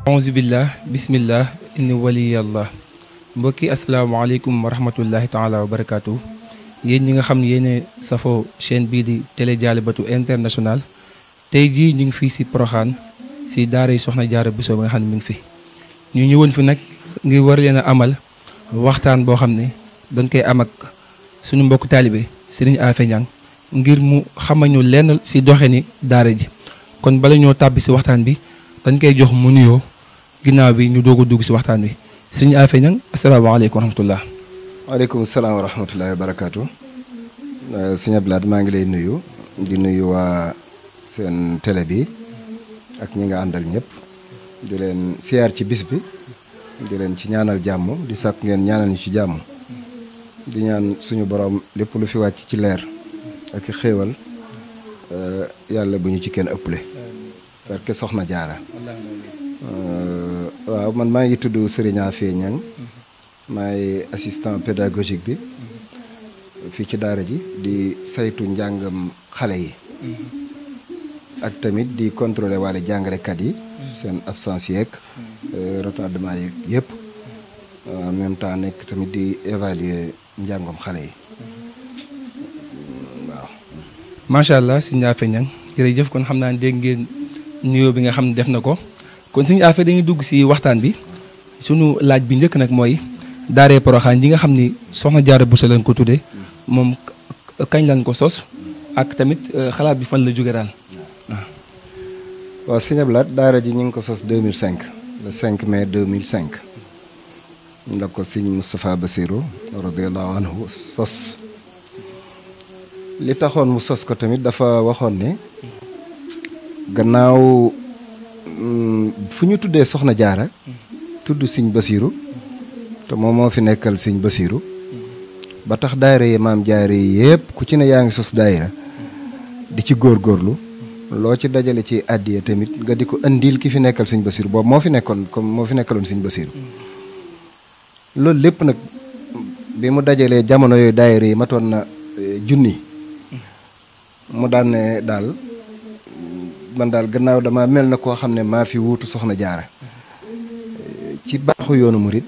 auzubillah bismillah inni waliyallah mbokki asalaamaaleykum wa rahmatullahi taala wa barakaatu yéen ñi nga xam ne yéene safoo chaîne bii di télé Dialibatoul International tey jii ñu ngi fii si Porokhane si daara yi Soxna Jaara Bousso ba nga xam ne mi ngi fi ñu ñëwoon fi nag ngir war leen a amal waxtaan boo xam ne dañ koy am ak suñu mbokk taalibe Serigne Afé Niang ngir mu xamañu lenn si doxe ni daara ji kon bala ñoo tàbbi si waxtaan bi dañ koy jox mu nuyoo ginnaaw bi ñu doog a dugg si waxtaan bi Serigne Afé Niang asalaamaaleykum wa rahmatullah. waaleykum salaam wa rahmatullahi wa barakaatu. Sëñ Abdoulaye maa ngi lay nuyu di nuyu waa seen télé bi ak ñi nga àndal ñëpp di leen siyaar ci bis bi di leen ci ñaanal jàmm di sàkk ngeen ñaanal ñu ci jàmm di ñaan suñu borom lépp lu fi wàcc ci leer ak xéewal yàlla bu ñu ci kenn ëpple parce que Soxna Jaara waaw man maa ngi tudd Serigne Afé Niang maay assistant pédagogique bi fii ci daara ji di saytu njàngam xale yi ak tamit di contrôler walla jàngalekat yi seen absence yeeg retardement yeeg yëpp en même temps nekk tamit di évaluer njàngam xale yi waaw. macha allah Serigne Afé Niang jërëjëf kon xam naa ne dégg ngeen nuyoo bi nga xam ne def na ko kon Serigne Afé dañuy dugg si waxtaan bi sunu laaj bi njëkk nag mooy daaree Porokhane yi nga xam ni Soxna Jaara Bousso lañ ko tuddee moom kañ lañ ko sos ak tamit xalaat bi fan la jóge daal. waaw Sëñ Abdoulaye daara ji ñu ngi ko sos 2005 le 5 mai 2005 ndax ko Sëñ Moustapha Bassirou radiyallahu anhu sos li taxoon mu sos ko tamit dafa waxoon ne gannaaw fu ñu tuddee Soxna Jaara tudd Sëñ Bassirou te moom moo fi nekkal Sëñ Bassirou ba tax daayira yi maam jaare yi yëpp ku ci ne yaa ngi sos daayira di ci góorgóorlu loo ci dajale ci àddiya tamit nga di ko andil ki fi nekkal Sëñ Bassirou boobu moo fi nekkoon comme moo fi nekkaloon Sëñ Bassirou loolu lépp nag bi mu dajalee jamono yooyu daayira yi matoon na junni mu daan ne daal man daal gannaaw dama mel na koo xam ne maa fi wuutu Soxna Jaara ci baaxu yoonu murit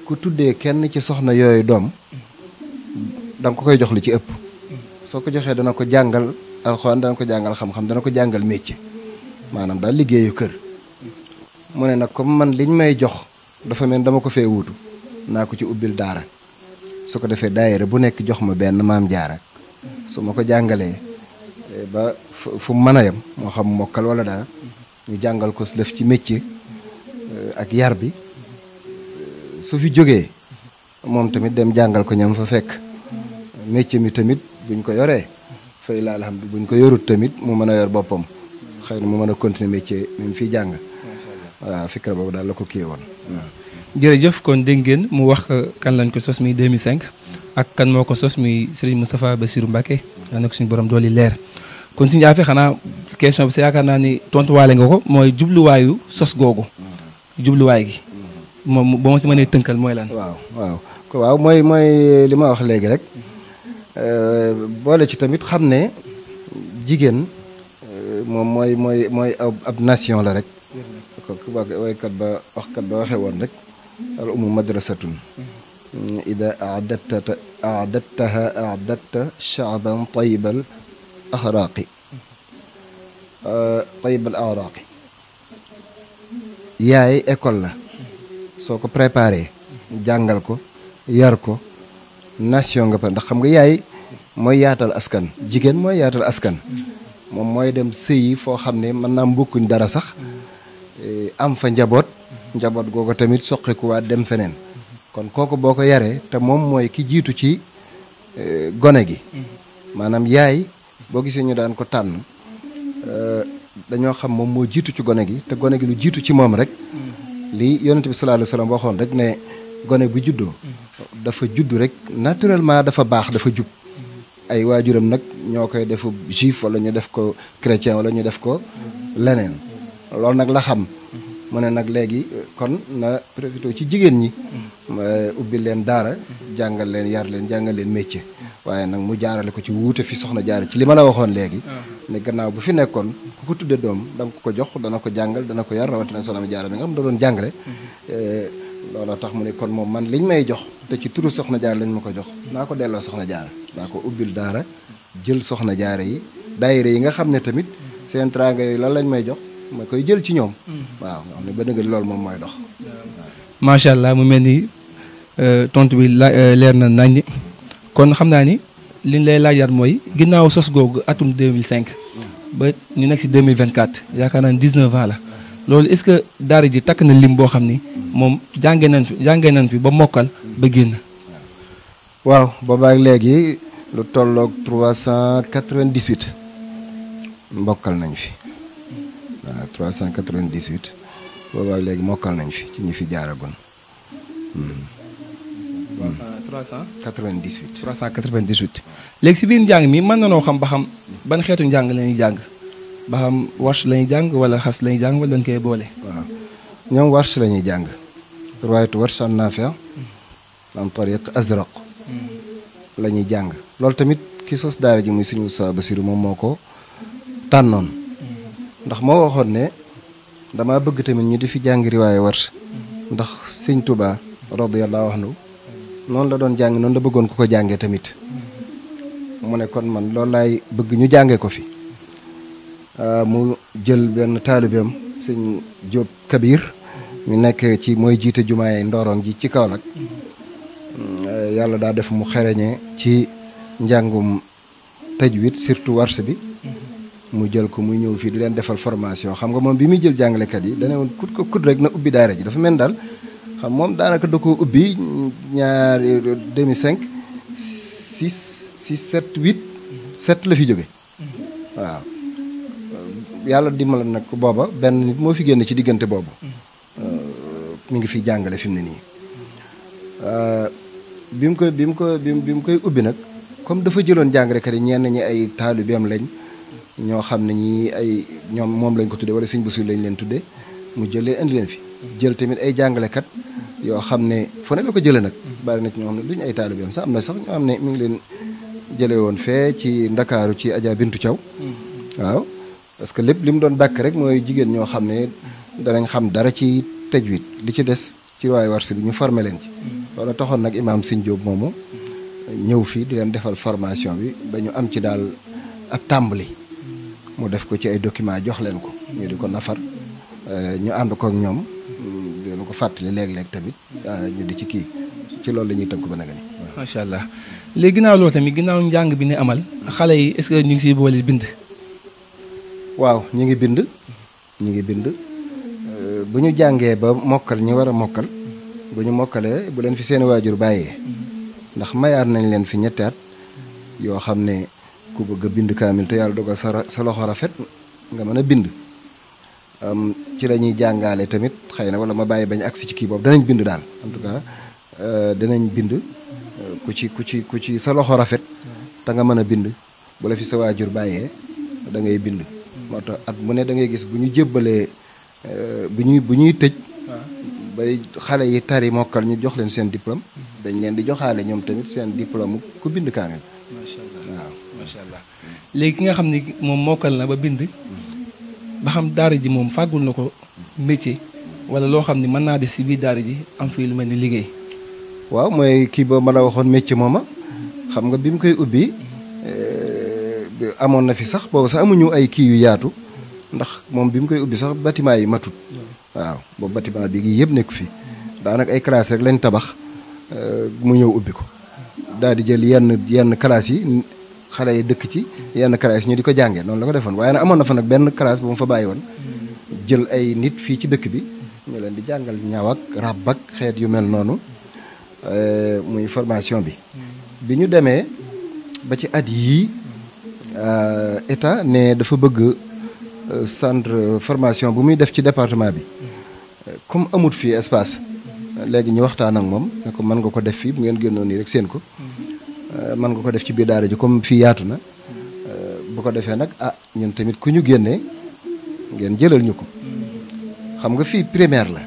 ku tuddee kenn ci soxna yooyu doom danga ko koy jox li ci ëpp soo ko joxee dana ko jàngal alxuraan dana ko jàngal xam-xam dana ko jàngal métier maanaam daal liggéeyu kër mu ne nag comme man liñ may jox dafa mel dama ko fee wuutu naa ko ci ubbil daara su ko defee daayira bu nekk jox ma benn maam jaara su ma ko jàngalee ba fu mën a yem moo xam mokkal wala dara ñu jàngal ko def ci métier ak yar bi su fi jógee moom tamit dem jàngal ko ñam fa fekk métier mi tamit buñ ko yoree fay la alhamdu buñ ko yorut tamit mu mën a yor boppam xëy na mu mën a continuer métier mi fiy jàng waaw fikra boobu daal la ko kii woon. jërëjëf kon dégg ngeen mu wax kan lañ ko sos muy 2005 ak kan moo ko sos muy Serigne Moustapha Bassirou Mbacké daa nekk suñu borom dooli leer kon Serigne Afé xanaa question bi sa yaakaar naa ni tontuwaale nga ko mooy jubluwaayu sos googu jubluwaay gi. moom ba ma si mënee tënkal mooy lan. waaw mooy li ma wax léegi rek boole ci tamit xam ne jigéen moom mooy ab nation la rek. waykat ba waxkat ba waxee woon rek al umu madrasatun ida aadattaha aadatta shaaban tayibal axraaqi yaay école la. soo ko préparé jàngal ko yar ko nation nga pa ndax xam nga yaay mooy yaatal askan jigéen mooy yaatal askan moom mooy dem sëyi foo xam ne mën naa mbokkuñ dara sax am fa njaboot googu tamit soqikuwaat dem feneen kon kooku boo ko yaree te moom mooy ki jiitu ci gone gi maanaam yaay boo gisee ñu daan ko tànn dañoo xam moom moo jiitu ci gone gi te gone gi lu jiitu ci moom rek li yonent bi sallallahu alayhi wasallam waxoon rek ne gone bu juddoo dafa juddu rek naturellement dafa baax dafa jub ay waajuram nag ñoo koy defu juif wala ñu def ko chrétien wala ñu def ko leneen loolu nag la xam mu ne nag léegi kon na profité ci jigéen ñi ubbi leen daara jàngal leen yar leen jàngal leen métier waaye nag mu jaarale ko ci wuute fi soxna jaara ci li ma la waxoon léegi ne gannaaw bu fi nekkoon ku ko tudde doom da nga ko jox dana ko jàngal dana ko yar rawatina soxna jaara bi nga xam da doon jàngale looloo tax mu ne kon moom man liñ may jox te ci turu soxna jaara lañ ma ko jox naa ko delloo soxna jaara naa ko ubbil daara jël soxna jaara yi daayira yi nga xam ne tamit seen tranga yooyu lan lañ may jox ma koy jël ci ñoom waaw nga xam ne ba dëgg loolu moom mooy dox macha allah mu mel ni tontu bi leer na nañ kon xam naa ni liñ lay laajaat mooy ginnaaw sos googu atum 2005 ba ñu nekk si 2024 yaakaar naa ne 19 ans la loolu est-ce que daara ji takk na lim boo xam ni moom jàngee nañ fi ba mokkal ba génn. waaw boobaak léegi lu tolloog 398 mokkal nañ fi waaw 398 boobaak léegi mokkal nañ fi ci ñi fi jaaragoon. 398 léegi si biir njàng mi mën na noo xam ba xam ban xeetu njàng la ñuy jàng ba xam warsh la ñuy jàng wala xas la ñuy jàng wala dañ koy boole. waaw ñoom warsh la ñuy jàng riwaayatu warsh an Naafi' an tariq azraq la ñuy jàng loolu tamit ki sos daara ji muy Sëñ Moussa Bassirou moom moo ko tànnoon ndax moo waxoon ne dama bëgg tamit ñu di fi jàng riwaaya warsh ndax Sëñ Tuubaa radiyallahu anhu noonu la doon jàng noonu la bëggoon ku ko jàngee tamit mu ne kon man loolu laay bëgg ñu jàngee ko fi mu jël benn taalibeem sëñ Jóob Kabir ñu nekk ci mooy jiite jumaay Ndorong ji ci Kaolack yàlla daa def mu xereñe ci njàngum tajwid surtout warsh bi mu jël ko muy ñëw fii di leen defal formation xam nga moom bi muy jël jàngalekat yi dane woon kut ko kut rek na ubbi daara ji dafa mel daal xam moom daanaka da ko ubbi ñaari 2005 6 7 8 7 la fi jóge waaw yàlla dimbal nag booba benn nit moo fi génn ci diggante boobu mi ngi fiy jàngale fi mu ne nii bi mu koy ubbi nag comme dafa jëloon jàngalekat yi ñenn ñi ay taalibeem lañ ñoo xam ne ñi ay ñoom moom lañ ko tudde wala Sëñ Bassirou lañ leen tudde mu jëlee indi leen fi jël tamit ay jàngalekat yoo xam ne fu ne la ko jëlee nag bari na ci ñoo xam ne duñu ay taalibeem sax am na sax ñoo xam ne mi ngi leen jële woon fee ci Ndakaaru ci Adja Bintu Thiaw waaw parce que lépp li mu doon dàkk rek mooy jigéen ñoo xam ne danañ xam dara ci tajwid li ci des ci waaye warsh bi ñu formé leen ci loolu taxoon nag imaam Sëñ Jóob moomu ñëw fii di leen defal formation bi ba ñu am ci daal ab tàmbali mu def ko ci ay document jox leen ko ñu di ko nafar ñu ànd ko ak ñoom dina ko fàttali léeg-léeg tamit ñu di ci kii ci loolu la ñuy tënk ba nag ni macha allah léegi ginnaaw loolu tamit ginnaaw njàng bi ne amal xale yi est-ce que ñu ngi siy boole bind. waaw ñu ngi bind bu ñu jàngee ba mokkal ñi war a mokkal bu ñu mokkalee bu leen fi seeni waajur bàyyee ndax mayaat nañ leen fi ñetti at yoo xam ne ku bëgg a bind kaamil te yàlla dogal sa loxo rafet nga mën a bind ci la ñuy jàngaale tamit xëy na wala ma bàyyi bañ agsi ci kii boobu danañ bind daal en tout cas danañ bind ku ci sa loxo rafet te nga mën a bind bu la fi sa waajur bàyyee da ngay bind moo tax at mu ne da ngay gis bu ñu jébbalee bu ñuy tëj bay xale yi tari mokkal ñu jox leen seen diplôme dañ leen di joxaale ñoom tamit seen diplôme ku bind kaamil waaw macha allah léegi ki nga xam ne moom mokkal na ba bind ba xam daara ji moom fàggul na ko métier wala loo xam ne mën naa des si biir daara ji am fii lu mel ni liggéey. waaw mooy kii ba ma la waxoon métier mooma xam nga bi mu koy ubbi amoon na fi sax boobu sax amuñu ay kii yu yaatu ndax moom bi mu koy ubbi sax bâtiment yi matut waaw boobu bâtiment bi gi yëpp nekk fi daanaka ay classes rek lañ tabax mu ñëw ubbi ko daal di jël yenn classes yi xale yi dëkk ci yenn classes ñu di ko jàngee noonu la ko defoon waaye nag amoon na fa nag benn classe bu mu fa bàyyi woon jël ay nit fii ci dëkk bi ñu leen di jàngal ñaw ak ràbb ak xeet yu mel noonu muy formation bi bi ñu demee ba ci at yii état ne dafa bëgg centre formation bu muy def ci département bi comme amut fii espace léegi ñu waxtaan ak moom ne ko mën nga ko def fii bu ngeen génnoon nii rek seen ko mën nga ko def ci biir daara ji comme fii yaatu na bu ko defee nag ñun tamit ku ñu génnee ngeen jëlal ñu ko xam nga fii primaire la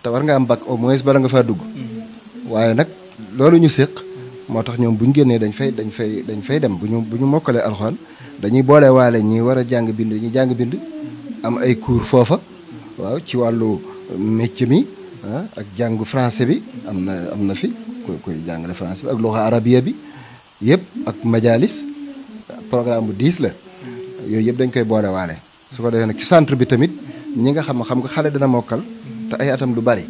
te war nga am bac au moins bala nga faa dugg waaye nag loolu ñu séq moo tax ñoom bu ñu génnee dañ fay dem bu ñu mokkalee alxuraan dañuy boole waale ñi war a jàng bind ñi jàng bind am ay cours foofa waaw ci wàllu métier mi ak jàngu français bi am na fi koy jàngale français bi ak luxa arabiya bi yëpp ak majalis programme bu 10 la yooyu yëpp dañ koy boole waale su ko defee nag ci centre bi tamit ñi nga xam nga xale dina mokkal te ay atam du bari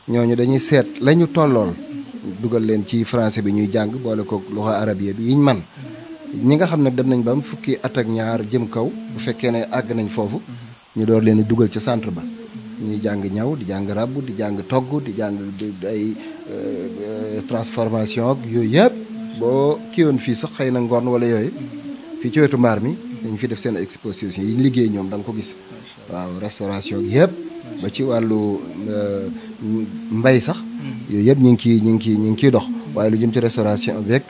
ñooñu dañuy seet la ñu tollool dugal leen ci français bi ñuy jàng boole ko luxa arabiya bi yiñ man ñi nga xam ne dem nañ ba am fukki at ak ñaar jëm kaw bu fekkee ne àgg nañ foofu ñu door leen dugal ci centre ba ñuy jàng ñaw di jàng ràbb di jàng togg di jàng ay transformation ak yooyu yëpp boo kiiwoon fii sax xëy na ngoon wala yooyu fii ci wetu mbaar mi dañ fi def seen exposition yi ñu liggéey ñoom da nga ko gis waaw restauration yëpp ba ci wàllu mbay sax yooyu yëpp ñu ngi ciy dox waaye lu jëm ci restauration beeg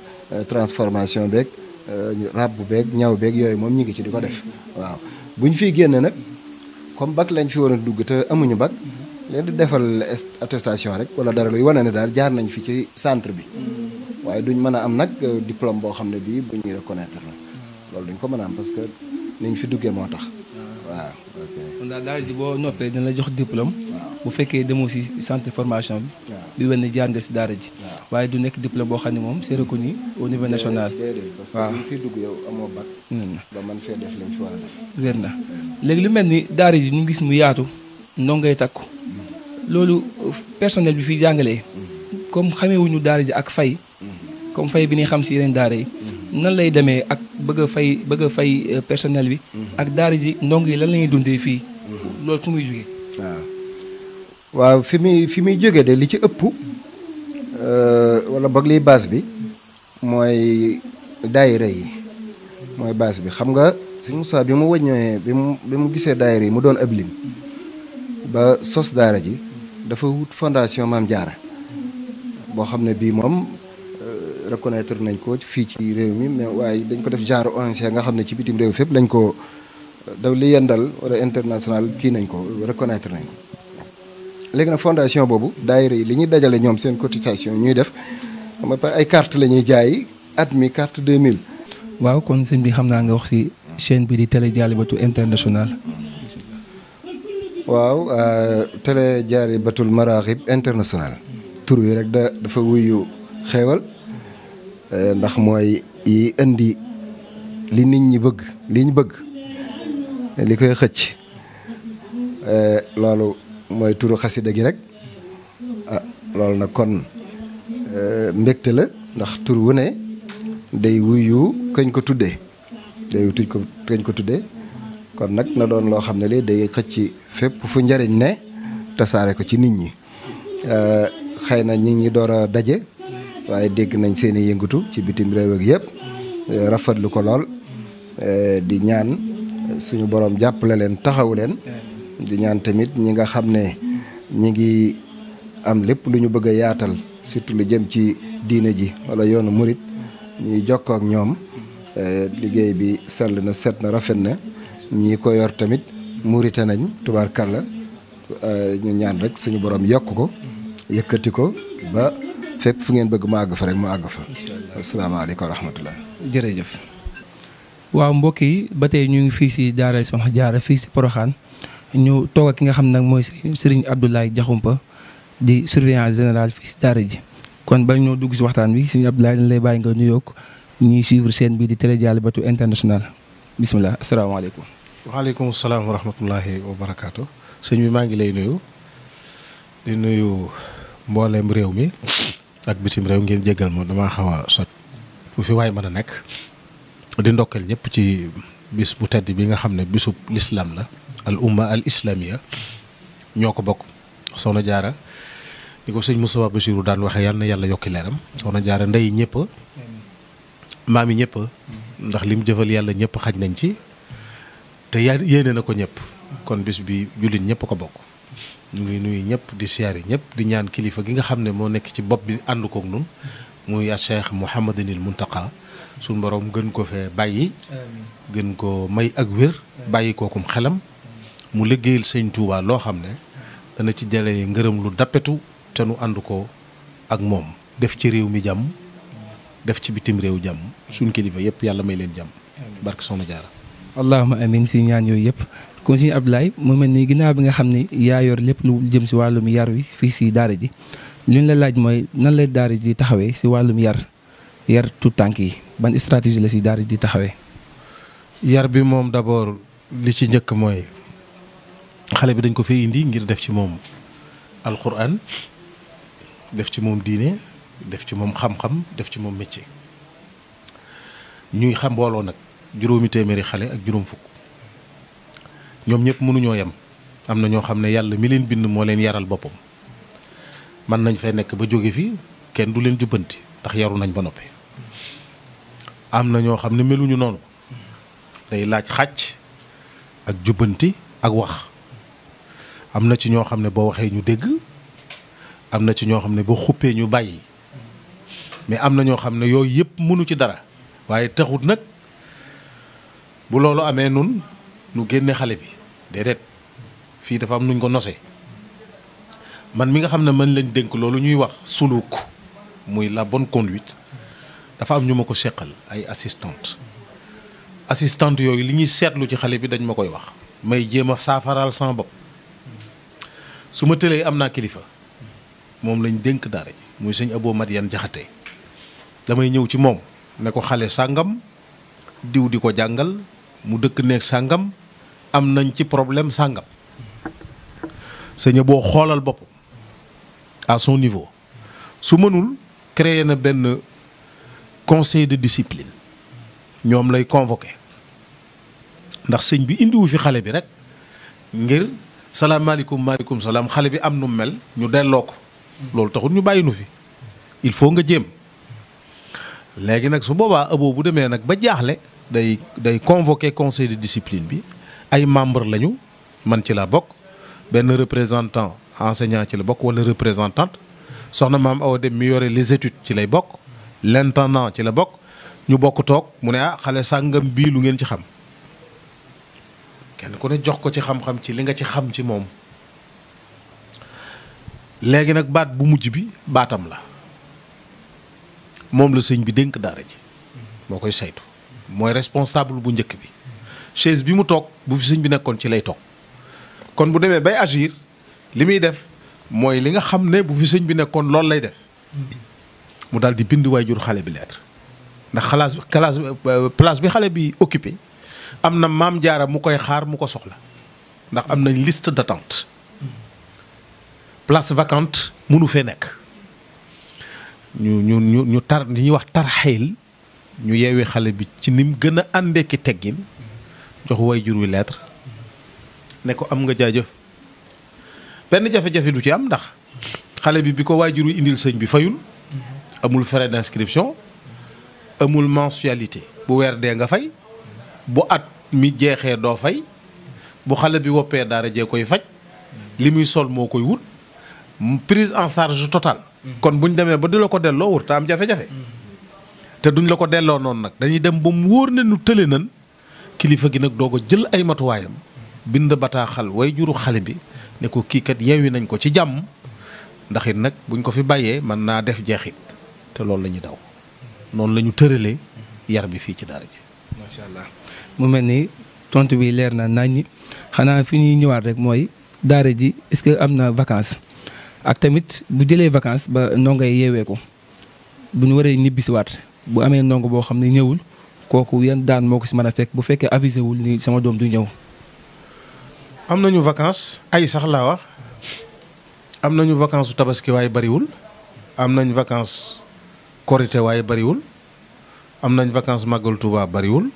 transformation beeg ràbb beeg ñaw beeg yooyu moom ñu ngi ci di ko def waaw bu ñu fiy génne nag comme bac lañ fi war a dugg te amuñu bac leen di defal attestation rek wala dara luy wane ne daal jaar nañ fi ci centre bi waaye duñ mën a am nag diplôme boo xam ne bii bu ñuy reconnaître la loolu duñ ko mën a am parce que niñ fi duggee moo tax waaw. kon daal ji boo noppee dina la jox diplôme. bu fekkee demoo si centre formation bi. bi wenn jaar nga si daara ji. waaye du nekk diplôme boo xam ne moom c'est reconnu au niveau national. parce que ñu fi dugg yow amoo bac. ba man fee def lañ fi war a def. wér na léegi lu mel ni daara ji ñu gis mu yaatu ndongay takku loolu personnel bi fiy jàngalee. comme xamewuñu daara ji ak fay. comme fay bi ni xam si yeneen daara yi. nan lay demee ak bëgg a fay personnel bi. ak daara ji ndong yi lan la ñuy dundee fii. loolu fu muy jógee. waaw fi muy jógee de li ci ëpp wala boog liy base bi mooy daayira yi mooy base bi xam nga Sëñ Moussa bi mu wëññee bi mu gisee daayira yi mu doon ab lim ba sos daara ji dafa wut fondation Maam Jaara boo xam ne bii moom reconnaître nañ ko fii ci réew mi mais waaye dañ ko def genre ONG nga xam ne ci bitim réew fépp lañ ko daw li yendal wala international kii nañ ko reconnaître nañ ko léegi nag fondation boobu daayira yi li ñuy dajale ñoom seen cotisation ñuy def xam nga ay carte la ñuy jaay at mi carte 2000. waaw kon sëñ bi xam naa nga wax ci chaîne bi di Télé Dialibatoul International. waaw Télé Dialibatoul Maraghib International. tur wi rek dafa wuyu xeewal ndax mooy yi indi li nit ñi bëgg li ñu bëgg li koy xëcc loolu mooy turu xasida gi rek loolu nag kon mbégte la ndax tur wu ne day wuyu kañ ko tuddee kañ ko tuddee kon nag na doon loo xam ne li day xëcc fépp fu njariñ ne tasaare ko ci nit ñi xëy na ñi ngi door a daje waaye dégg nañ seen i yëngatu ci bitim réew ak yëpp rafetlu ko lool di ñaan suñu borom jàppale leen taxawu leen di ñaan tamit ñi nga xam ne ñi ngi am lépp lu ñu bëgg a yaatal surtout lu jëm ci diine ji wala yoonu murit ñuy jokkoo ak ñoom liggéey bi sell na set na rafet na ñi ko yor tamit murite nañ tubaarkàlla ñu ñaan rek suñu borom yokk ko yëkkati ko ba fépp fu ngeen bëgg mu àgg fa rek mu àgg fa. asalaamaaleykum wa rahmatullah. jërëjëf. waaw mbokk yi ba tey ñu ngi fii si daara Soxna Jaara fii si Porokhane ñu toog ak ki nga xam nag mooy Serigne Abdoulaye Diakhoumpa di surveillant général fii si daara ji kon ba ñoo dugg si waxtaan bi Serigne Abdoulaye dañ lay bàyyi nga nuyoo ñuy suivre chaîne bi di Télé Dialibatoul International bisimilah asalaamaaleykum. waaleykum salaam wa rahmatullahi wa barakaatu. sëñ bi maa ngi lay nuyu di nuyu mboolem réew mi ak bitim réew ngeen jéggal ma damaa xaw a soj fu fi waay mën a nekk di ndokkeel ñëpp ci bis bu tedd bi nga xam ne bisub l'islam la al umma al islamiya ñoo ko bokk Soxna Jaara ni ko sëñ Moustapha Bassirou daan waxee yal na yàlla yokki leeram Soxna Jaara ndey ñëpp maam yi ñëpp ndax lim jëfal yàlla ñëpp xaj nañ ci te yéene na ko ñëpp kon bis bi jullit ñëpp ko bokk ñu ngi nuyu ñëpp di siyaare ñëpp di ñaan kilifa gi nga xam ne moo nekk ci bopp bi ànd kook nun muy Cheikh Mouhamadinil Muntaqa suñ borom gën ko fee bàyyi gën ko may ak wér bàyyi kookum xelam mu liggéeyal sëñ Touba loo xam ne dana ci jëlee ngërëm lu dappetu te nu ànd ko ak moom def ci réew mi jàmm def ci bitim réew jàmm suñ kilifa yëpp yàlla may leen jàmm barke Soxna Jaara. allahuma amin si ñaan yooyu yëpp. kon Sëñ Abdoulaye mu mel ni ginnaaw bi nga xam ne yaa yor lépp lu jëm si wàllum yar wi fii si daara ji li ñu la laaj mooy nan la daara ji taxawee si wàllum yar tout tànk yi ban stratégie la si daara ji taxawee. yar bi moom d'abord li ci njëkk mooy xale bi dañ ko fee indi ngir def ci moom alxuraan def ci moom diine def ci moom xam-xam def ci moom métier ñuy xam mbooloo nag juróomi téeméeri xale ak juróom fukk ñoom ñëpp mënuñoo yem am na ñoo xam ne yàlla mi leen bind moo leen yaral boppam mën nañ fay nekk ba jóge fi kenn du leen jubbanti ndax yaru nañ ba noppi am na ñoo xam ne meluñu noonu day laaj xàcc ak jubbanti ak wax am na ci ñoo xam ne boo waxee ñu dégg am na ci ñoo xam ne boo xuppee ñu bàyyi mais am na ñoo xam ne yooyu yëpp mënu ci dara waaye taxut nag bu loolu amee nun nu génne xale bi déedéet fii dafa am nuñ ko nosee man mi nga xam ne man lañ dénk loolu ñuy wax suluk muy la bonne conduite dafa am ñu ma ko seqal ay assistante yooyu li ñuy seetlu ci xale bi dañ ma koy wax may jéem a saafaraal sama bopp su ma tëlee am naa kilifa moom lañ dénk daara ji muy sëñ Abo Madiane Jaxate damay ñëw ci moom ne ko xale sàngam diw di ko jàngal mu dëkk neeg sàngam am nañ ci problème sàngam sëñ Abo xoolal bopp à son niveau su mënul créer na benn conseil de discipline ñoom lay convoqué ndax sëñ bi indiwu fi xale bi rek ngir salaamaaleykum maaleykum salaam xale bi am nu mel ñu delloo ko loolu taxul ñu bàyyi nu fi il faut nga jéem léegi nag su boobaa Abo bu demee nag ba jaaxle day convoqué conseil de discipline bi ay membre lañu man ci la bokk benn représentant enseignant ci la bokk wala représentante soxna maam Awa Dem mi yore les études ci lay bokk l'intendant ci la bokk ñu bokk toog mu ne xale sàngam bii lu ngeen ci xam kenn ku ne jox ko ci xam-xam ci li nga ci xam ci moom léegi nag baat bu mujj bi baatam la moom la sëñ bi dénk daara ji moo koy saytu mooy responsable bu njëkk bi chaise bi mu toog bu fi sëñ bi nekkoon ci lay toog kon bu demee bay agir li muy def mooy li nga xam ne bu fi sëñ bi nekkoon loolu lay def mu daal di bind waajur xale bi lettre ndax place bi xale bi occupé am na maam jaara mu koy xaar mu ko soxla ndax am nañ liste d'attente place vacante mënu fee nekk ñu tar li ñuy wax tarxeel ñu yeewee xale bi ci nim gën a àndee ki teggin jox waajur wi lettre ne ko am nga jaajëf benn jafe-jafe du ci am ndax xale bi ko waajur wi indil sëñ bi fayul amul frais d'inscription amul mensualité bu weer dee nga fay bu at mi jeexee doo fay bu xale bi woppee daara jee koy faj li muy sol moo koy wut prise en charge totale kon buñ demee ba di la ko delloo wur te am jafe-jafe te duñ la ko delloo noonu nag dañuy dem ba mu wóor ne nu tële nan kilifa gi nag doog a jël ay matuwaayam bind bataaxal way juru xale bi ne ko kii kat yeewi nañ ko ci jàmm ndax it nag buñ ko fi bàyyee mën naa def jeexit te loolu la ñuy daw noonu la ñu tëralee yar bi fii ci daara ji. macha allah mu mel ni tontu bi leer na nañ xanaa fi ñuy ñëwaat rek mooy daara ji est-ce que am na vacances ak tamit bu jëlee vacances ba ndongo yi yeewee ko bu ñu waree ñibbisiwaat bu amee ndongo boo xam ne ñëwul kooku yan daan moo ko si mën a fekk bu fekkee avisé wul ni sama doom du ñëw. am nañu vacances ay sax laa wax am nañu vacances su tabaski waaye bariwul am nañ vacances korité waaye bariwul am nañ vacances màggalu Tuubaa bariwul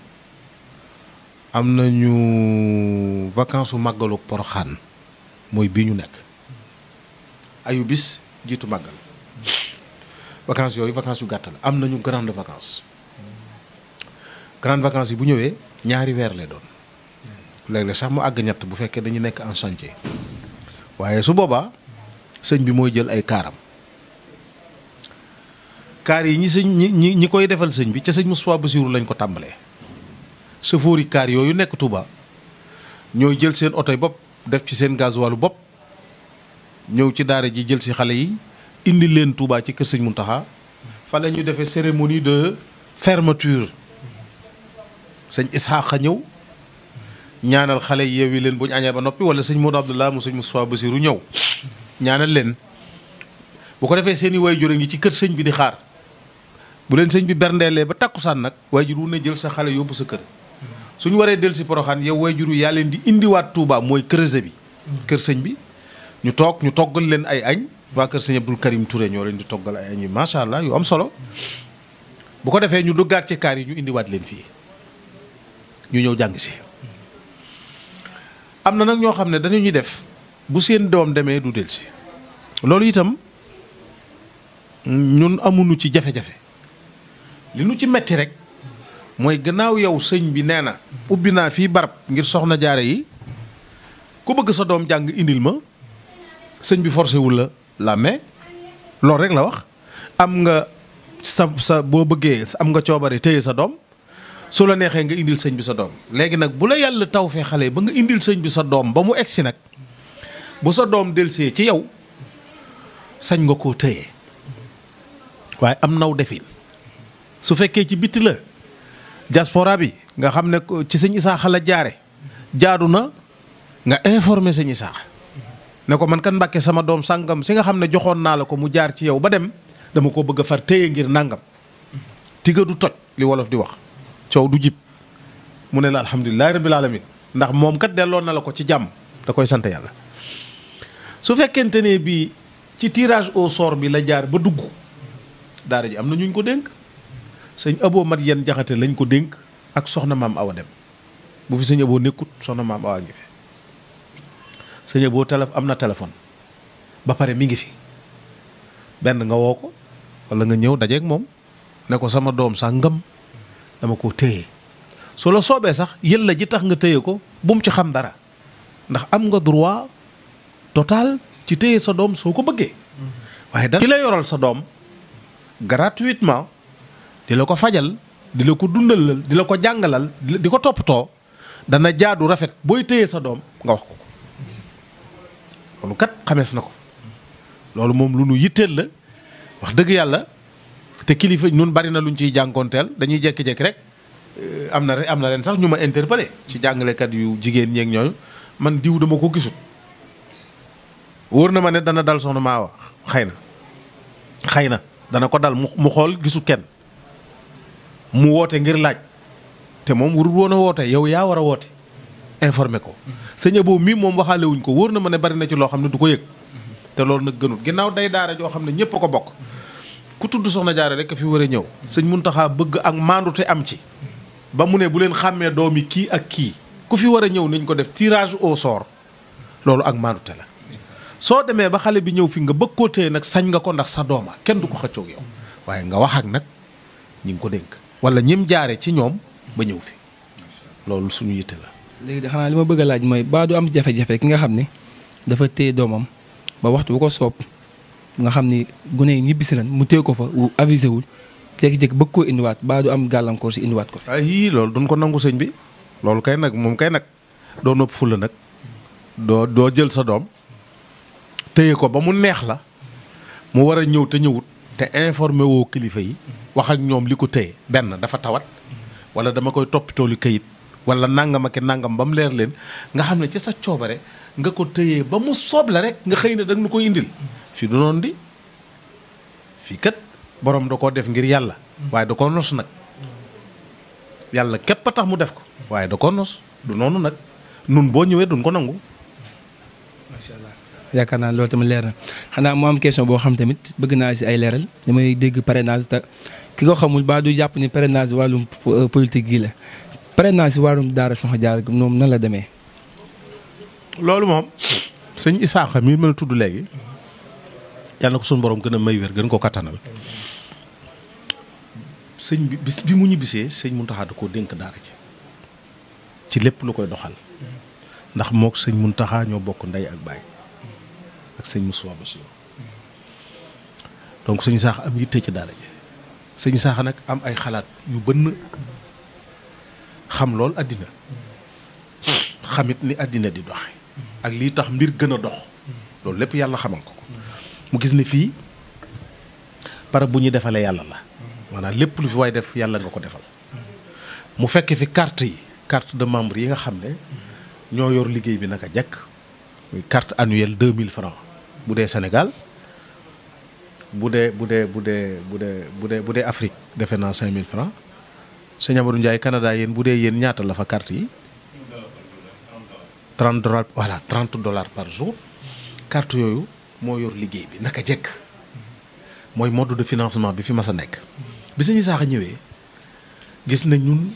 am nañu vacances su màggalu Poroxaan mooy bii ñu nekk ayu bis jiitu màggal vacances yooyu vacances yu gàtt la am nañu grande vacances yi bu ñëwee ñaari weer lay doon léeg-léeg sax mu àgg ñett bu fekkee dañu nekk en chantier waaye su boobaa sëñ bi mooy jël ay kaaram kaar yi ñi koy defal sëñ bi ca sëñ Moustapha Bassirou lañ ko tàmbalee chauffeur yi kaar yooyu nekk Touba ñooy jël seen oto yi bopp def ci seen gasoil bopp ñëw ci daara ji jël si xale yi indi leen Touba ci kër sëñ Mountakha fa la ñu defee cérémonie de fermeture sëñ Isaaxa ñëw ñaanal xale yeewi leen bu ñu añee ba noppi wala sëñ Modou Abdallah mu sëñ Moustapha Bassirou ñëw ñaanal leen bu ko defee seeni waajur a ngi ci kër sëñ bi di xaar bu leen sëñ bi berndeelee ba takkusaan nag waajur wu ne jël sa xale yóbbu sa kër suñu waree dellu si Poroxaan yow waajur yaa leen di indiwaat Touba mooy creuset bi kër sëñ bi ñu toggal leen ay añ waa kër sëñ Abdul Karim Touré ñoo leen di toggal ay añ yu macha allah yu am solo bu ko defee ñu duggaat ci kaar yi ñu indiwaat leen fii ñu ñëw jàng si am na nag ñoo xam ne dañuy def bu seen doom demee du del si loolu itam ñun amuñu ci jafe-jafe li nu ci metti rek mooy gannaaw yow sëñ bi nee na ubbi naa fii barab ngir soxna jaare yi ku bëgg sa doom jàng indil ma sëñ bi forcé wul la mais loolu rek la wax am nga sa boo bëggee am nga coobare téye sa doom su la neexee nga indil sëñ bi sa doom léegi nag bu la yàlla taw fee xale ba nga indil sëñ bi sa doom ba mu egsi nag bu sa doom delsee ci yow sañ nga koo téye waaye am naw defin su fekkee ci bitti la diaspora bi nga xam ne ci sëñ Isaaxa la jaare jaadu na nga informer sëñ Isaaxa ne ko man kan Mbàkke sama doom sàngam si nga xam ne joxoon naa la ko mu jaar ci yow ba dem dama ko bëgg a far téye ngir nàngam tiga du toj li wolof di wax coow du jib mu ne la alhamdulilahi rabbil alamin ndax moom kat delloon na la ko ci jàmm da koy sant yàlla su fekkente ne bi ci tirage au sort bi la jaar ba dugg daara ji am na ñuñ ko dénk sëñ Abo mat yenn jaxate lañ ko dénk ak soxna maam Awa dem bu fi sëñ Abo nekkut soxna maam Awa ngi fi sëñ Abo am na téléphone ba pare mi ngi fi benn nga woo ko wala nga ñëw dajeeg moom ne ko sama doom sax ngëm dama ko téye su la soobee sax yël la ji tax nga téye ko bu mu ci xam dara ndax am nga droit total ci téye sa doom soo ko bëggee waaye da ki la yoral sa doom gratuitement di la ko fajal di la ko dundalal di la ko jàngalal di ko toppatoo dana jaadu rafet booy téye sa doom nga wax ko loolu kat xamees na ko loolu moom lu nu yitteel la wax dëgg yàlla te kilifa ñun bari na luñ ciy jànkoonteel dañuy jékki-jékki rek am na leen sax ñu ma interpellé ci jàngalekat yu jigéen ñeeg ñooñu man diw dama ko gisut wóor na ma ne dana dal soxna Maawa xëy na dana ko dal mu xool gisu kenn mu woote ngir laaj te moom warul woon a woote yow yaa war a woote informé ko sëñ Abo mii moom waxaale wuñ ko wóor na ma ne bari na ci loo xam ne du ko yëg te loolu nag gënut ginnaaw day daara joo xam ne ñëpp a ko bokk ku tudd soxna jaare rek fi war a ñëw sëñ Muntaxa bëgg ak maandute am ci ba mu ne bu leen xàmmee doomi kii ak kii ku fi war a ñëw nañ ko def tirage au sort loolu ak maandute la soo demee ba xale bi ñëw fi nga bëgg koo téye nag sañ nga ko ndax sa dooma kenn du ko xëccoog yow waaye nga wax ak nag ñi ngi ko dénk wala ñim jaare ci ñoom ba ñëw fi loolu suñu yitte la. léegi de xanaa li ma bëgg a laaj mooy baa du am jafe-jafe ki nga xam ne dafa téye doomam ba waxtu bu ko soob nga xam ni gune yi ñibbisi lan mu téye ko fa avisé wul jékki-jékki bëgg koo indiwaat baa du am gàllankoor si indiwaat ko. ay loolu duñ ko nangu sëñ bi loolu kay nag moom kay nag doo nopp fulla nag doo jël sa doom téye ko ba mu neex la mu war a ñëw te ñëwut te informé woo kilifa yi wax ak ñoom li ko téye benn dafa tawat wala dama koy toppitoo li kayit wala nangam ak nangam ba mu leer leen nga xam ne ci sa coobare nga ko téye ba mu soob la rek nga xëy na da nga nu koy indil fii du noonu di fii kat borom da koo def ngir yàlla waaye da koo nos nag yàlla képp a tax mu def ko waaye da koo nos du noonu nag nun boo ñëwee duñ ko nangu. macha allah yaakaar naa loolu tamit leer na xanaa moo am question boo xam tamit bëgg naa si ay leeral damay dégg parrainage te ki ko xamul baa du jàpp ni parrainage wàllum politique gi la parrainage si wàllum daara Soxna Jaara moom nan la demee. loolu moom sëñ Isaaxa mii ma la tudd léegi yàlla na ko suñu borom gën a may wér gën ko kattanal sëñ bi bis bi mu ñibbisee sëñ Muntaxa da koo dénk daara ji ci lépp lu koy doxal ndax mook sëñ Muntaxa ñoo bokk ndey ak baay ak sëñ Moustapha Bassirou donc sëñ Isaaxa am yitte ci daara ji sëñ Isaaxa nag am ay xalaat yu bënn xam lool àddina xamit ni àddina di doxe ak lii tax mbir gën a dox loolu lépp yàlla xamal ko mu gis ne fii para bu ñu defalee yàlla la maanaam lépp lu fi waay def yàlla nga ko defal mu fekk fi carte de membre yi nga xam ne ñoo yor liggéey bi naka jekk muy carte annuelle 2000 francs bu dee Sénégal bu dee Afrique defe naa 5000 francs sëñ Amadou Ndiaye Canada yéen bu dee yéen ñaata la fa carte yi $30 voilà $30 par jour carte yooyu moo yor liggéey bi naka jekk mooy mode de financement bi fi mas a nekk bi suñu saax a ñëwee gis na ñun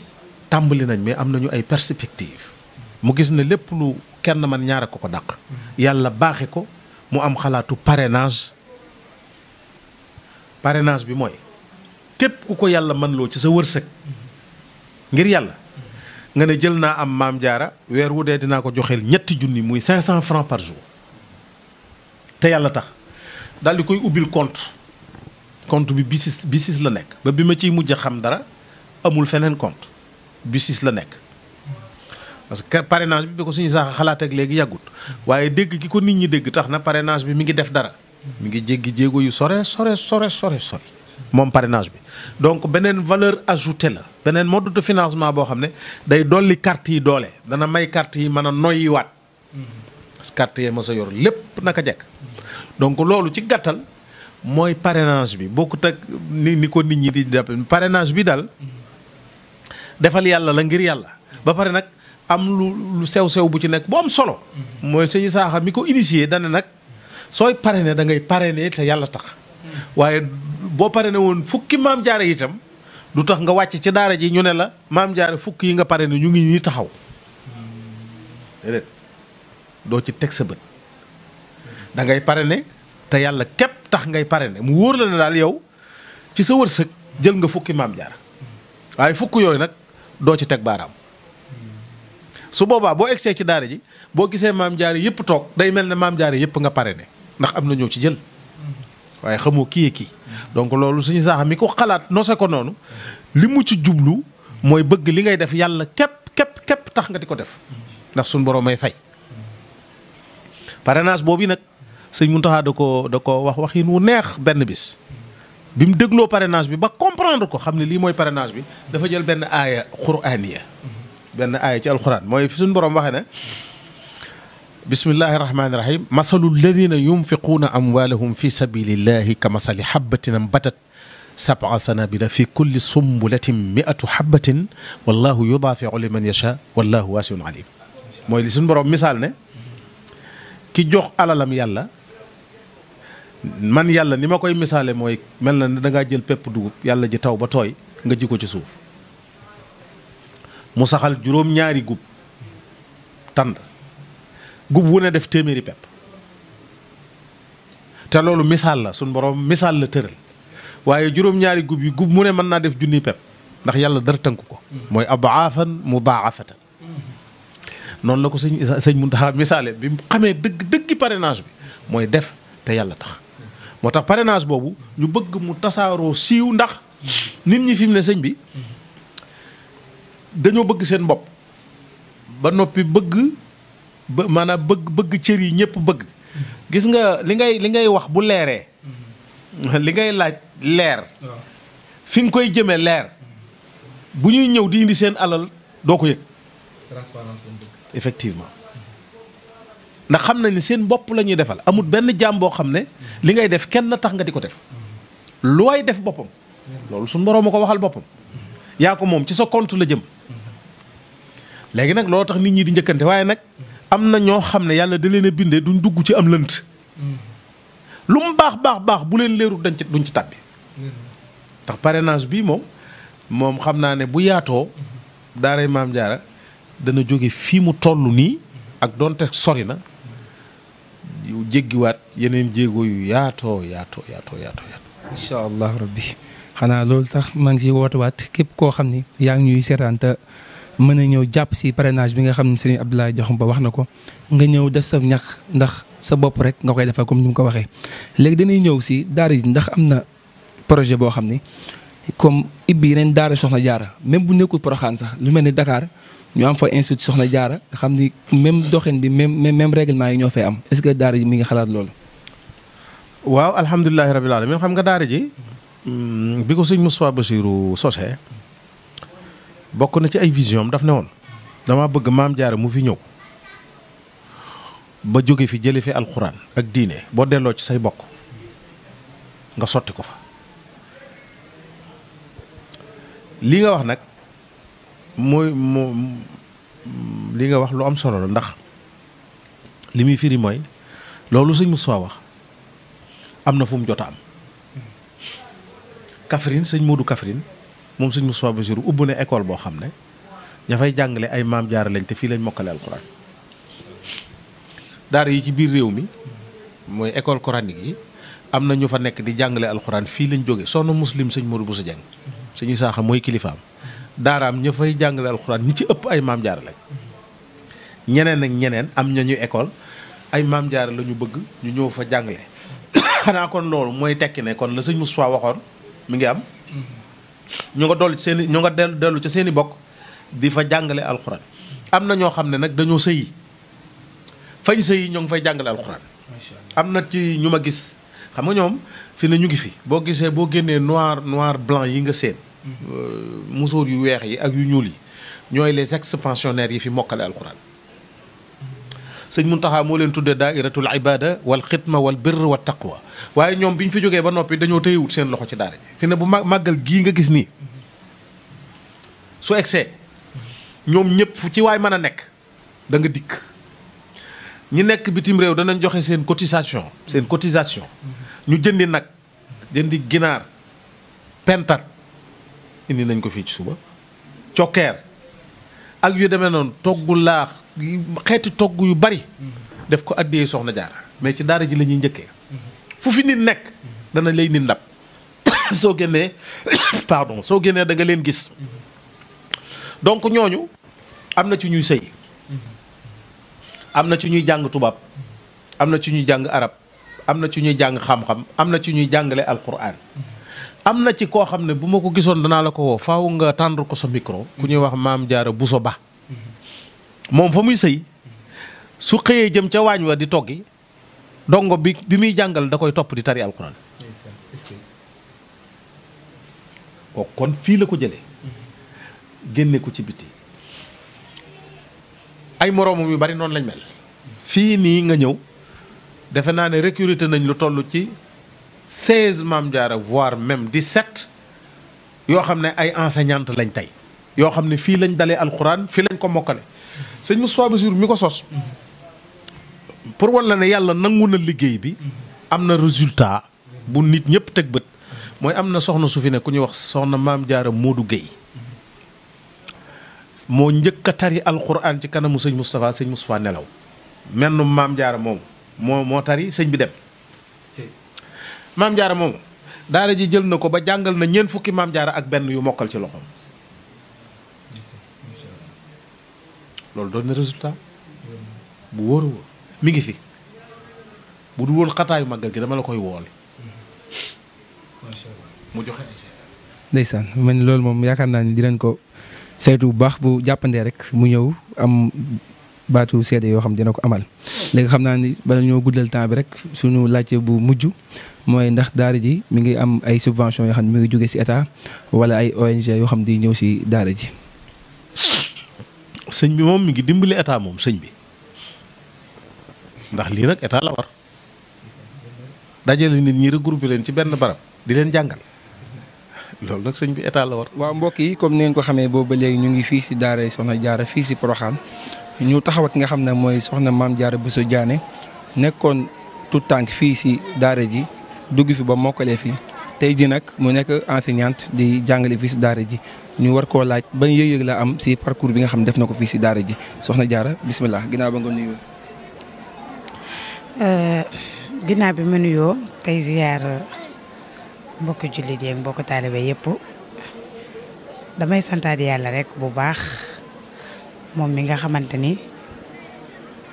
tàmbali nañ mais am nañu ay perspectives mu gis ne lépp lu kenn man ñaare ko dàq yàlla baaxe ko mu am xalaatu parrainage bi mooy képp ku ko yàlla mën loo ci sa wërsëg ngir yàlla nga ne jël naa am maam jaara weer wu dee dinaa ko joxeel $2,000 muy 500 francs par jour te yàlla tax daal di koy ubbil compte bi bisis la nekk ba bi ma ciy mujj xam dara amul feneen compte bisis la nekk parce que parrainage bi ko suñu sax xalaat ak léegi yàggut waaye dégg gi ko nit ñi dégg tax na parrainage bi mi ngi def dara mi ngi jéggi jéego yu sore moom parrainage bi donc beneen valeur ajoutée la beneen mode de financement boo xam ne day dolli carte yi doole dana may carte yi mën a noyyiwaat parce que carte yee ma sa yor lépp naka jekk donc loolu ci gàttal mooy parrainage bi bokkut ak ni ko nit ñi di jàpp parrainage bi daal defal yàlla la ngir yàlla ba pare nag am lu sew bu ci nekk bu am solo mooy sëñ Saaxa mi ko initié dana nag sooy parrainer da ngay parrainer te yàlla tax waaye boo parrainer woon fukki maam jaare itam du tax nga wàcc ci daara ji ñu ne la maam jaare fukki yi nga parrainer ñu ngi nii taxaw déedéet doo ci teg sa bët da ngay parrainer te yàlla képp tax ngay parrainer mu wóor la ne daal yow ci sa wërsëg jël nga fukki maam jaara waaye fukk yooyu nag doo ci teg baaraam su boobaa boo egsee ci daara ji boo gisee maam jaare yëpp toog day mel ne maam jaare yëpp nga parrainé ndax am na ñoo ci jël waaye xamoo kii donc loolu suñu saaxa mi ko xalaat nose ko noonu li mu ci jublu mooy bëgg li ngay def yàlla képp tax nga di ko def ndax suñu borom may fay parrainage boobu nag sëñ Muntaxa da ko waxin wu neex benn bis bi mu dégloo parrainage bi ba comprendre ko xam ne lii mooy parrainage bi dafa jël benn aaya quraaniya benn aaya ci alquran mooy fi suñu borom waxee ne bismillahi rahmaani rahim masalu alladina yunfiquuna amwaalahum fi sabilillahi ka masali habbatin ambatat sab'a sanabila fi kulli sumbulatin mi'atu habbatin wallahu yudaafi'u liman yasha wallahu waasi'un alim mooy li suñu borom misaal ne ki jox alalam yàlla man yàlla ni ma koy misaale mooy mel na ne dangaa jël pepp dugub yàlla ji taw ba tooy nga ji ko ci suuf mu saxal juróom-ñaari gub tànd gub wu ne def téeméeri pepp te loolu misaal la suñ borom misaal la tëral waaye juróom-ñaari gub yi gub mu ne mën naa def junniy pepp ndax yàlla dara tënk ko mooy adaafan mudaafatan noonu la ko sëñ Muntaxa misaale bi mu xamee dëggi parrainage bi mooy def te yàlla tax moo tax parrainage boobu ñu bëgg mu tasaaroo siiw ndax nit ñi fi mu ne sëñ bi dañoo bëgg seen bopp ba noppi maanaam bëgg cër yi ñëpp bëgg gis nga li ngay wax bu leeree li ngay laaj leer fi nga koy jëmee leer bu ñuy ñëw di indi seen alal doo ko yëg transparence lañ bëgg effectivement ndax xam na ni seen bopp la ñuy defal amul benn jaam boo xam ne li ngay def kenn tax nga di ko def lu waay def boppam loolu suñu borom a ko waxal boppam yaa ko moom ci sa compte la jëm léegi nag loolu tax nit ñi di njëkkante waaye nag am na ñoo xam ne yàlla da leen a bindee duñ dugg ci am lënt lu mu baax bu leen leerul duñ ci tàbbi ndax parrainage bi moom xam naa ne bu yaatoo daaray maam jaara dana jóge fii mu toll nii ak doonte sori na jéggiwaat yeneen jéego yu yaatoo incha allah rabbi xanaa loolu tax maa ngi si wootewaat képp koo xam ni yaa ngi ñuy seetaan te mën a ñëw jàpp si parrainage bi nga xam ne Serigne Abdoulaye Diakhoumpa wax na ko nga ñëw def sa ñax ndax sa bopp rek nga koy defal comme ni mu ko waxee. léegi dañuy ñëw si daara ji ndax am na projet boo xam ni comme ibbi yeneen daara Soxna Jaara même bu nekkul Porokhane sax lu mel ni Dakar ñu am fa institut Soxna Jaara nga xam ni même doxin bi même règlement yi ñoo fay am est-ce que daara ji mi ngi xalaat loolu. waaw alhamdulilahi rabil alamin xam nga daara ji bi ko sëñ Moustapha Bassirou sosee bokk na ci ay vision am daf ne woon dama bëgg maam jaara mu fi ñëw ba jóge fi jële fi alxuraan ak diine boo delloo ci say bokk nga sotti ko fa. li nga wax nag mooy li nga wax lu am solo la ndax li muy firi mooy loolu sëñ Moustapha wax am na fu mu jot a am. Kaffrine sëñ Modou Kaffrine moom sëñ Moustapha Bassirou ubbi na école boo xam ne ña fay jàngale ay maam jaara lañ te fii lañ mokkale alxuraan. daara yi ci biir réew mi mooy école coranique yi am na ñu fa nekk di jàngale alxuraan fii lañ jóge Soxna Muslim sëñ Modou Boussa Dieng sëñ Isaaxa mooy kilifaam daaraam ña fay jàngale alxuraan ñi ci ëpp ay maam jaara lañ. ñeneen ak ñeneen am ña ñu école ay maam jaara la ñu bëgg ñu ñëw fa jàngale. xanaa kon loolu mooy tekki ne kon la sëñ Moustapha waxoon mi ngi am. ñu nga dolli seen i ñu nga dellu ca seen i bokk di fa jàngale alxuraan. am na ñoo xam ne nag dañoo sëyi fañ sëyi ñoo ngi fay jàngale alxuraan. am na ci ñu ma gis xam nga ñoom fi ne ñu ngi fi boo gisee boo génnee noir blanc yi nga seen. musóor yu weex yi ak yu ñuul yi ñooy les ex-pensionnaires yi fi mokkale alxuraan. sëñ Muntaxa moo leen tuddee daairatul ibada wal xidma wal birr wa taqwa waaye ñoom bi ñu fi jógee ba noppi dañoo téyewut seen loxo ci daara ji fi ne bu màggal gii nga gis nii su egsee ñoom ñëpp fu ci waay mën a nekk da nga dikk ñi nekk bitim réew danañ joxe seen cotisation ñu jëndi nag jëndi ginaar pentat indi nañ ko fii ci suba cokkeer ak yu demee noonu togg laax xeeti togg yu bari def ko addiyee soxna jaara mais ci daara ji la ñuy njëkkee fu fi nit nekk dana lay nit ndab soo génnee soo génnee da nga leen gis donc ñooñu am na ci ñuy sëy am na ci ñuy jàng tubaab am na ci ñuy jàng arab am na ci ñuy jàng xam-xam am na ci ñuy jàngale alquran am na ci koo xam ne bu ma ko gisoon danaa la ko woo faaw nga tendre ko sa micro ku ñuy wax maam jaara Buso Ba moom fa muy sëy su xëyee jëm ca waañ wa di toggi dongo bi muy jàngal da koy topp di tari alxuraan kooku kon fii la ko jëlee génne ko ci biti ay moroomam yu bari noonu lañ mel fii nii nga ñëw defe naa ne recruté nañ lu toll ci 16 maam jaara voire même 17 yoo xam ne ay enseignante lañ tey yoo xam ne fii lañ dalee alxuraan fii lañ ko mokkale sëñ Moustapha Bassirou mi ko sos pour wan la ne yàlla nangu na liggéey bi am na résultat bu nit ñëpp teg bët mooy am na soxna su fi ne ku ñuy wax soxna maam jaara Modou Gueye moo njëkk a tari alxuraan ci kanamu sëñ Moustapha nelaw menn maam jaara moom moo tari sëñ bi dem maam jaara moom daara ji jël na ko ba jàngal na ñeent fukki maam jaara ak benn yu mokkal ci loxoom loolu doon na résultat bu wóor a wóor mi ngi fi bu du woon xataayu màggal gi dama la koy wool mu joxe ay ndeysaan man loolu moom yaakaar naa ni dinañ ko saytu bu baax bu jàppandee rek mu ñëw am baatu seede yoo xam dina ko amal léegi xam naa ni bala ñoo guddal temps bi rek suñu laajte bu mujj mooy ndax daara ji mi ngi am ay subvention yoo xam ne mi ngi jóge ci état wala ay ONG yoo xam di ñëw ci daara ji. sëñ bi moom mi ngi dimbali état moom sëñ bi ndax lii nag état la war dajale nit ñi regroupé leen ci benn barab di leen jàngal loolu nag sëñ bi état la war. waaw mbokk yi comme ni ngeen ko xamee boobu ba léegi ñu ngi fii ci daara Soxna Jaara fii ci Porokhane ñu taxaw ak ki nga xam ne mooy soxna Maam Jaara Bousso Diané nekkoon tout tànk fii ci daara ji dugg fi ba mokkalee fi tey ji nag mu nekk enseignante di jàngale fii ci daara ji ñu war koo laaj ban yëg-yëg la am ci parcours bi nga xam ne def na ko fii ci daara ji soxna Jaara bismillah ginnaaw ba nga nuyoo. ginnaaw bi ma nuyoo tey ziar mbokki jullit yi ak mbokki taalibe yëpp damay santaat yàlla rek bu baax moom mi nga xamante ni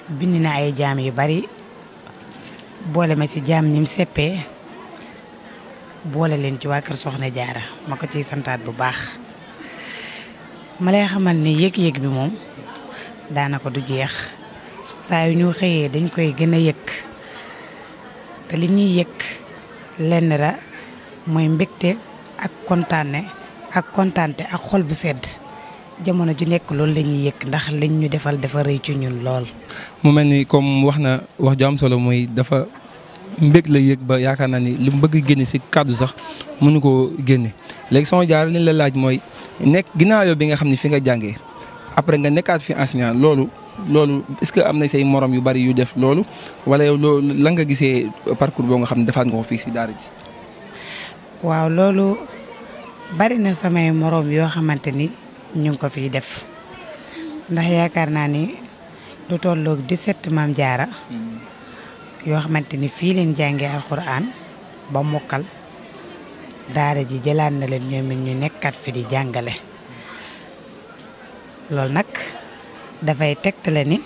bind na ay jaam yu bari boole ma ci jaam ñim seppee boole leen ci waa kër Soxna Jaara ma ko ciy santaat bu baax ma lay xamal ni yëg-yëg bi moom daanaka du jeex saa yu ñu xëyee dañ koy gën a yëg te li ñuy yëg lenn la mooy mbégte ak kontaante ak xol bu sedd jamono ju nekk loolu la ñuy yëg ndax liñ ñu defal dafa rëy ci ñun lool. mu mel ni comme wax na wax ju am solo mooy dafa mbég la yëg ba yaakaar naa ni li mu bëgg génne si kàddu sax mënu koo génne léegi Soxna Diarra li la laaj mooy nekk ginnaaw yow bi nga xam ne fi nga jàngee après nga nekkaat fi enseignant loolu est-ce que am na say morom yu bari yu def loolu wala yow loolu la nga gisee parcours boo nga xam ne defaat nga ko fii si daara ji. waaw loolu bari na samay morom yoo xamante ni ñu ngi ko fiy def ndax yaakaar naa ni lu tolloog 17 Maam Jaara yoo xamante ni fii leen jàngee alxuraan ba mokkal daara ji jëlaat na leen ñoom it ñu nekkat fi di jàngale loolu nag dafay tegtale ni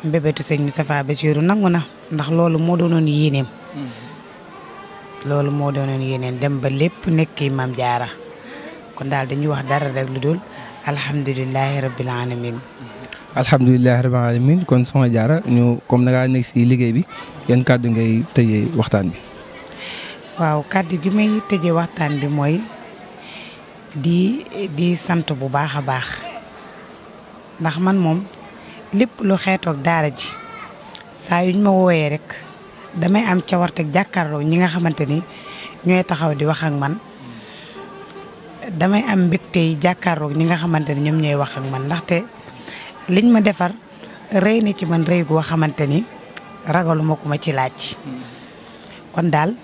mbébétu sëñ Moustapha Bassirou nangu na ndax loolu moo doonoon yéeneem dem ba lépp nekki Maam Jaara kon daal dañuy wax dara rek lu dul alhamdulilahi rabbil alamin. alhamdulilahi rabbil alamin kon Soxna Diarra ñu comme da ngaa nekk si liggéey bi yan kàddu ngay tëjee waxtaan bi. waaw kàddu gi may tëjee waxtaan bi mooy di sant bu baax a baax ndax man moom lépp lu xeetoog daara ji saa yuñ ma wooyee rek damay am cawarte jàkkaarloo ñi nga xamante ni ñooy taxaw di wax ak man. damay am mbégte yi jàkkaarloog ñi nga xamante ni ñoom ñooy wax ak man ndaxte liñ ma defar rëy na ci man rëy goo xamante ni ragaluma ko ma ci laaj. kon daal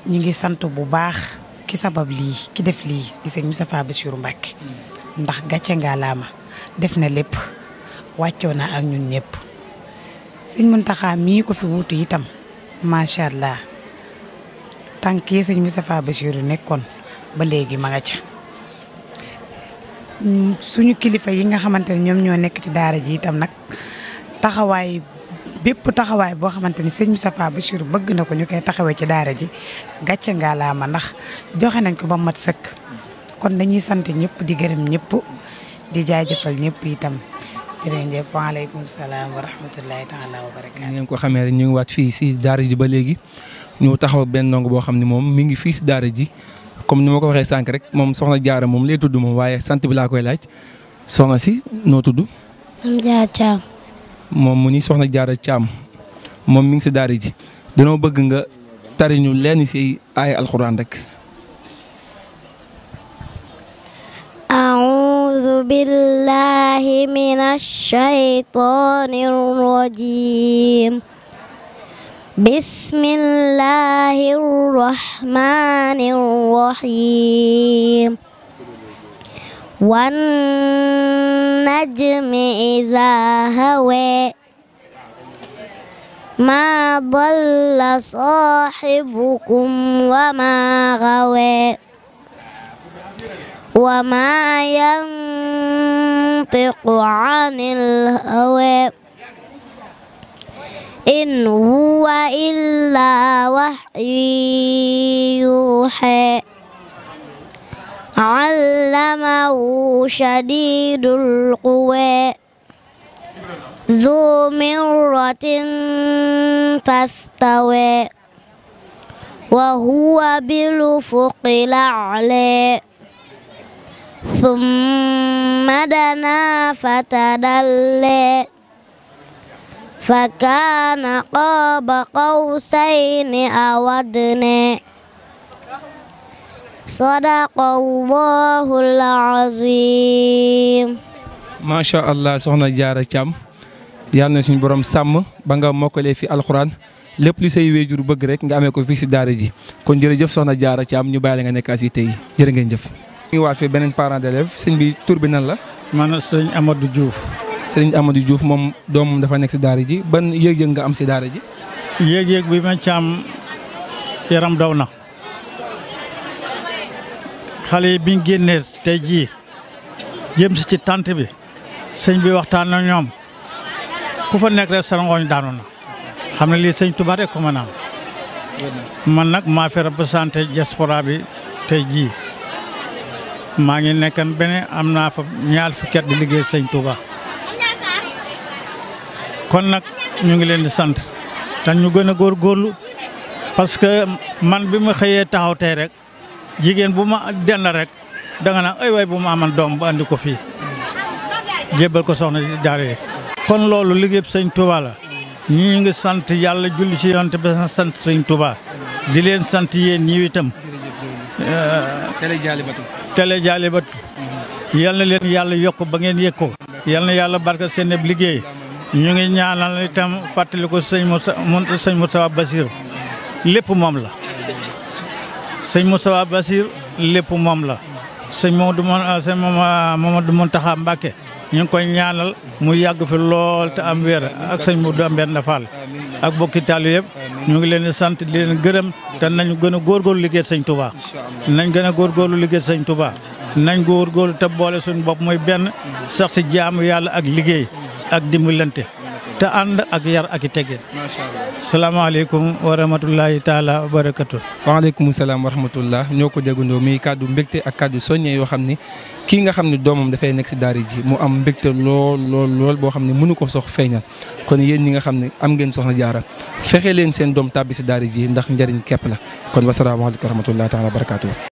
ñu ngi sant bu baax ki sabab lii ki def lii di sëñ Moustapha Bassirou Mbacké ndax gàcce ngaalaama def na lépp wàccoo na ak ñun ñëpp. sëñ Mountakha mii ko fi wuutu itam macha allah tànk yi sëñ Moustapha Bassirou nekkoon ba léegi ma nga ca. suñu kilifa yi nga xamante ne ñoom ñoo nekk ci daara ji itam nag bépp taxawaay boo xamante ni sëñ Moustapha Bassirou bëgg na ko ñu koy taxawee ci daara ji gàcce ngaalaama ndax joxe nañ ko ba mat sëkk kon dañuy sant ñëpp di gërëm ñëpp di jaajëfal ñëpp itam jërëjëf waaleykum salaam wa rahmatullahi taala wa barakaatu. ngeen ko xamee rek ñu ngi waat fii si daara ji ba léegi ñu taxaw benn ndongo boo xam ne moom mi ngi fii si daara ji. comme ni ma ko waxee sànq rek moom Soxna Diarra moom lay tudd moom waaye sant bi laa koy laaj soxna si noo tudd. Maam Diarra Thiam. moom mu ni Soxna Diarra Thiam moom mi ngi si daara ji danoo bëgg nga tari ñu lenn si ay alxuraan rek. A'uudu billahi minash shaytaanir rajiim. Bismillahir rahmanir rahim. Wan najmi idha hawa ma dhalla sahibukum wa ma ghawa wa ma yantiqu 'anil hawa in huwa illa wahyu yuha 'allamahu shadidul quwa dhu mirratin fastawa wa huwa bil ufuqil a'la thumma dana fatadalla fakana qaba qawsaini aw adna sadaqallahul azim. macha allah Soxna Diarra Thiam yàlla na suñu borom sàmm ba nga mokkalee fi alxuraan lépp lu say wéjur bëgg rek nga amee ko fii si daara ji kon jërëjëf Soxna Diarra Thiam ñu bàyyi la nga nekk asi tey jërë ngeen jëf. ñu ngi waat fi beneen parent d'élève sëñ bi tur bi nan la. man sëñ Amadou Diouf. sëñ Amadou Diouf moom doomam dafa nekk si daara ji ban yëg-yëg nga am si daara ji. yëg-yëg bi ma ci am yaram daw na xale yi biñ génnee tey jii jëm si ci tànt bi sëñ bi waxtaan na ñoom ku fa nekk rek sa ngooñ daanu na xam ne lii sëñ Tuubaa rek ko mën a am man nag maa fi représenté diaspora bi tey jii maa ngi nekkan beneen am naa fa ñaar fukki at di liggéey sëñ Tuubaa kon nag ñu ngi leen di sant te ñu gën a góorgóorlu parce que man bi ma xëyee taxaw tey rek jigéen bu ma denn rek danga naan ay waay bu ma aman doom ba andi ko fii jébbal ko soxna Jaara kon loolu liggéey sëñ Touba la ñi ngi sant yàlla julli ci yonte bi sant sëñ Touba di leen sant yéen ñi itam Télé Dialibatu yal na leen yàlla yokk ba ngeen yëg ko yal na yàlla barka seen liggéey ñu ngi ñaanal itam fàttali ko sëñ Moustapha Bassir lépp moom la sëñ Moustapha Bassir lépp moom la sëñ Mamadou Mountakha Mbacké ñu ngi koy ñaanal mu yàgg fi lool te am wér ak sëñ Modou Mbène Fall ak bokki taalibe yëpp ñu ngi leen di sant di leen gërëm te nañ gën a góorgóorlu liggéey sëñ Touba nañ gën a góorgóorlu liggéey sëñ Touba nañ góorgóorlu te boole suñu bopp mooy benn sax ci jaamu yàlla ak liggéey ak dimbalante te ànd ak yar ak i teggin. salaamaaleykum wa rahmatullahi taala wa barakatu. waaleykum salaam wa rahmatullah ñoo ko déggandoo muy kàddu mbégte ak kàddu soññe yoo xam ni kii nga xam ne doomam dafay nekk si daara ji mu am mbégte lool boo xam ne mënu ko sox feeñal kon yéen ñi nga xam ne am ngeen soxna Jaara fexe leen seen doom tàbbi si daara ji ndax njëriñ képp la kon wasalaamaaleykum wa rahmatullahi taala wa barakatu.